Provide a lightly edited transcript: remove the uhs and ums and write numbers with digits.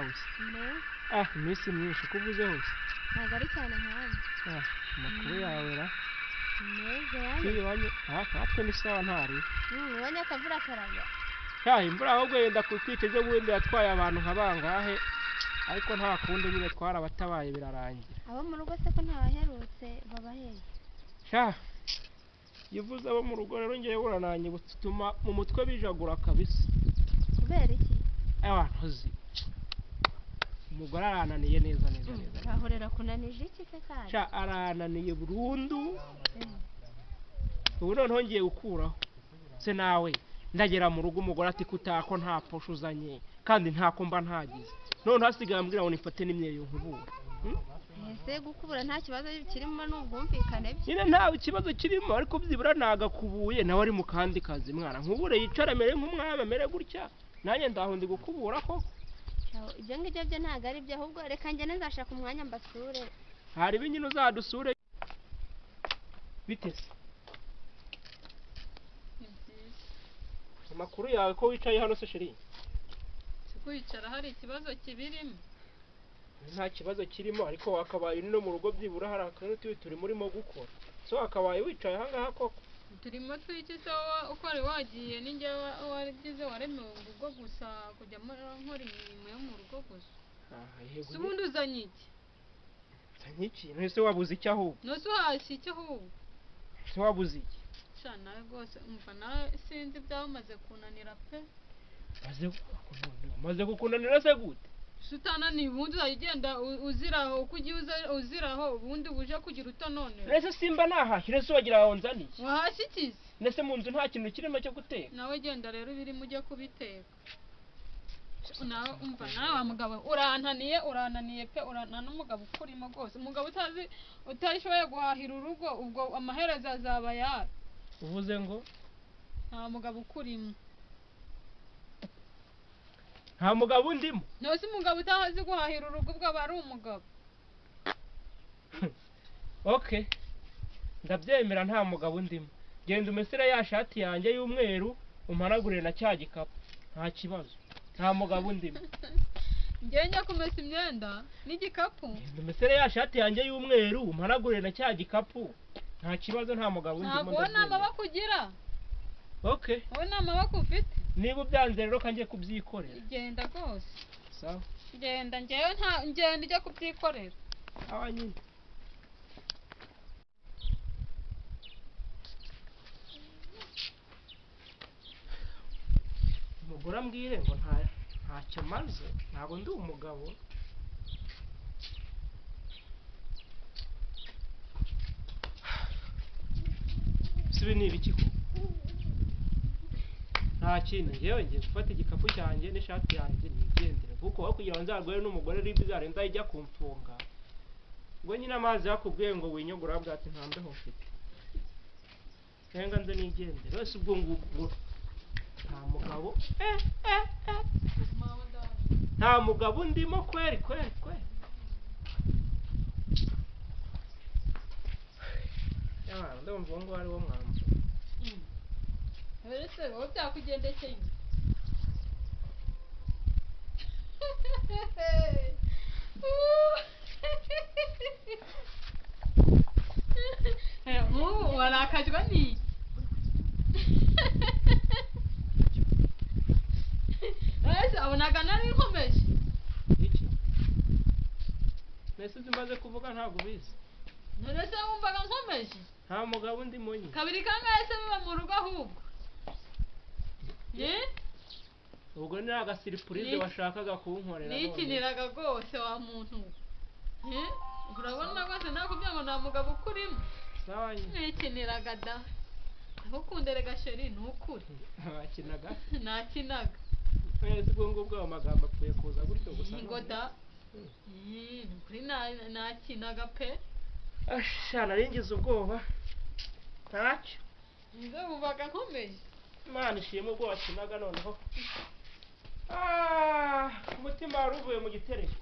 Yawe se? Meza. Ah, iminsi myinshi ko uvuze hose. Ntabwo ari cyane nkawe. Ah, amakuru yawe ra? Meza yanyu. Iwanyu, ah, natwe ni sawa ntari. Iwanyu akavura karagwa. Ya, imvura ahubwo yenda kutwica ejo bundi yatwaye abantu nka bangahe. Ariko nta kundi nyine twarabatabaye birarangira. Abo mu rugo se ko ntabaherutse babaheye? Sha, iyo uvuze abo mu rugo rero ngewe urananyibutsa utuma mu mutwe bijagura kabisa. Kubera iki? Ewa ntuzi. Umugore arananiye neza neza neza. Kahorera kunanije iki se kandi? Sha, arananiye burundu. Ubu noneho ngiye gukuraho. Se nawe ndagera mu rugo umugore ati kutako nta posho uzanye kandi ntako mba ntagize. None hasigaye ambwira ngo nifate n'imyeyo nkubura. Ese gukubura nta kibazo kirimo n'ubwumvikane bye? Nyine nta kibazo kirimo ariko byibura nagakubuye nawe ari mu kandi kazi mwana. Nkubure yicara amere nk'umwami amere gutya. Nanjye ndaho ndi gukubura koko. Ibyo ngibyo byo ntago ari byo ahubwo reka njye nzashaka umwanya mbasure. Hari binyine uzadusure. Bitese. Amakuru yawe ko wicaye hano se sheri? Kwicara hari ikibazo kibirimo? Nta kibazo kirimo ariko wakabaye no mu rugo byibura hari akantu turi murimo gukora. So wakabaye wicaye aha ngaha koko. Turimo twiki se uko wari wagiye ninjye warigize waremewe mu rugo gusa kujya nkora imirimo yo mu rugo gusa. Ah, yego. Se ubundi uzanye iki? Uzanye iki? None wabuze iki ahubwo? None uhashye iki ahubwo? Se wabuze iki? Sha nawe rwose umva nawe sinzi ibyamaze kunanira pe. Maze kukunanira se gute? Sutananiye ubundi uzagenda uziraho uko ugiye uziraho ubundi uje kugira utanone. Nese simba nahashye nese wagira aho nzaniye. Wahashye iki? Nese mu nzu nta kintu kirimo cyo guteka. Nawe genda rero birimo ujye kubiteka. Nawe umva nawe wa mugabo urananiye urananiye pe urana n'umugabo ukurimo rwose. Umugabo utazi utashoboye guhahira urugo ubwo amaherezo azaba yari. Uvuze ngo nta mugabo ukurimo. Nta mugabo undimo. Nose umugabo utazi guhahira urugo ubwo aba ari umugabo. Okay. Ndabyemera nta mugabo undimo. Genda umesere ya shati yanjye y'umweru umpanagurire na cya gikapu. Nta kibazo. Nta mugabo undimo. Ngiye njya kumesa imyenda n'igikapu. Genda umesere ya shati yanjye y'umweru umpanagurire na cya gikapu. Nta kibazo nta mugabo undimo. Ntabwo nta maboko ugira. Okay. Wowe nta maboko ufite. Niba ubyanze rero kangiye kubyikorera. Genda rwose. Sawa. Genda ngewe nta ngenda ujya kubyikorera. Awa nyine. Umugore ambwire ngo ntacyo maze ntabwo ndi umugabo. Sibi ni ibiki ko? Nta kintu ngewe ngiye gufata igikapu cyanjye n'ishati yanjye nigendere kuko aho kugira ngo nzarware n'umugore ribi izarenza ijya kumfunga. Ubwo nyine amazi yakubwiye ngo winyogora bwati nta mbeho mfite. Nenga nze nigendere wese ubwo ngubwo nta mugabo nta mugabo ndimo kweri kweri kweri. Ya ndumva ngo ari wo mwambo. Ese wowe byakugendekeye? Nk'ubu warakajwe n'iki? Ese abonaga nari nkomeje? Iki? Nese ibyo umaze kuvuga ntabwo ubizi. None se wumvaga nkomeje? Nta mugabo ndimo nyine. Kabiri kangahe se biba mu rugo ahubwo? Ubwo ni agasiripurize washakaga kunkorera. Nikiniraga rwose wa muntu. Urabona rwose nakubwiye ngo nta mugabo ukurimo. Sawa nyine. Nikiniraga da. Ntukunderega sheri ntukure. Wakinaga? Nakinaga. Ese ubwo ngubwo ayo magambo apfuye kuza gutyo gusa. Ngo da. Nukuri nakinaga pe. Asha naringize ubwoba. Ntacyo. Nze wumvaga nkomeje. Imana ishimwe ubwo wakinaga noneho. Ah, umutima wari uvuye mu gitereko.